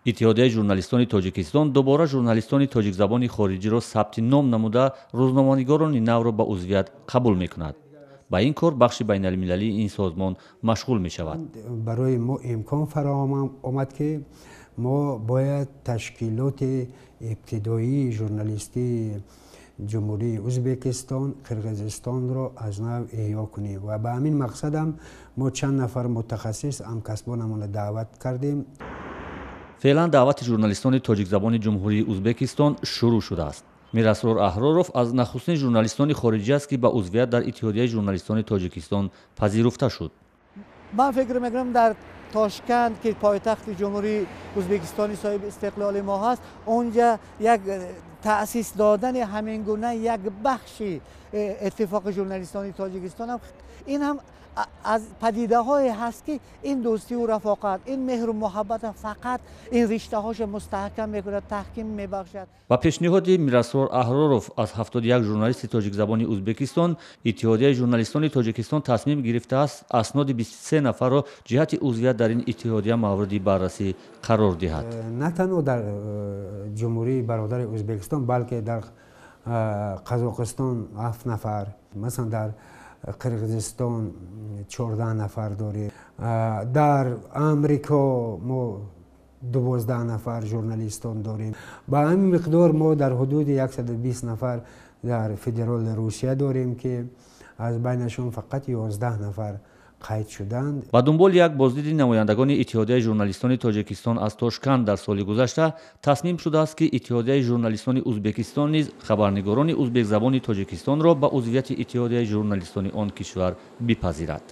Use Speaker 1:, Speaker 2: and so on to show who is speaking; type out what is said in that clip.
Speaker 1: Иттиҳодияи журналистони Тоҷикистон дубора журналистони тоҷикзабони хориҷиро сабти ном намуда, рӯзноманигорони навро ба узвият қабул мекунад. Ба ин кор бахши байналмилалии ин созмон машғул мешавад.
Speaker 2: Барои мо имкон фароҳам омад, ки мо бояд ташкилоти ибтидоии журналистии Ҷумҳурии Ӯзбекистон, Қирғизистонро аз нав эҳё кунем ва ба ҳамин мақсадам мо чанд нафар мутахассис, ҳамкасбонамонро даъват кардем.
Speaker 1: Феълан даъвати журналистони тоҷикзабони Ҷумҳурии Ӯзбекистон шурӯъ шудааст. Мирасрор Аҳроров аз нахустин журналистони хориҷӣ аст, ки ба узвият дар Иттиҳодияи журналистони Тоҷикистон пазируфта шуд.
Speaker 3: Ман фикр мекунам, дар Тошканд, ки пойтахти Ҷумҳурии Ӯзбекистони соҳиби истиқлоли мо ҳаст, онҷа як таъсис додани ҳамин гуна як бахши Иттифоқи журналистони Тоҷикистон ҳам, ин ҳам аз падидаҳое ҳаст, ки ин дӯстиву рафоқат, ин меҳру муҳаббат, фақат ин риштаҳошо мустаҳкам мекунад, таҳким мебахшад.
Speaker 1: Ба пешниҳоди Мирасрор Аҳроров аз 71 журналисти тоҷикзабони Ӯзбекистон Иттиҳодияи журналистони Тоҷикистон тасмим гирифтааст, асноди 23 нафарро ҷиҳати узвият дар ин иттиҳодия мавриди баррасӣ қарор диҳад.
Speaker 2: На танҳо дар ҷумҳурии бародари Ӯзбекистон, балки дар Қазоқистон ҳафт нафар, масалан, дар Қирғизистон 14 нафар дорем, дар Амрико мо 12 нафар журналистон дорем. Ба ҳамин миқдор мо дар ҳудуди 120 нафар дар Федерали Русия дорем, ки аз байнашон фақат 11 нафар қайд шуданд.
Speaker 1: Ба дунболи як боздиди намояндагони Иттиҳодияи журналистони Тоҷикистон аз Тошканд дар соли гузашта тасмим шудааст, ки Иттиҳодияи журналистони Ӯзбекистон низ хабарнигорони ӯзбекзабони Тоҷикистонро ба узвияти Иттиҳодияи журналистони он кишвар бипазирад.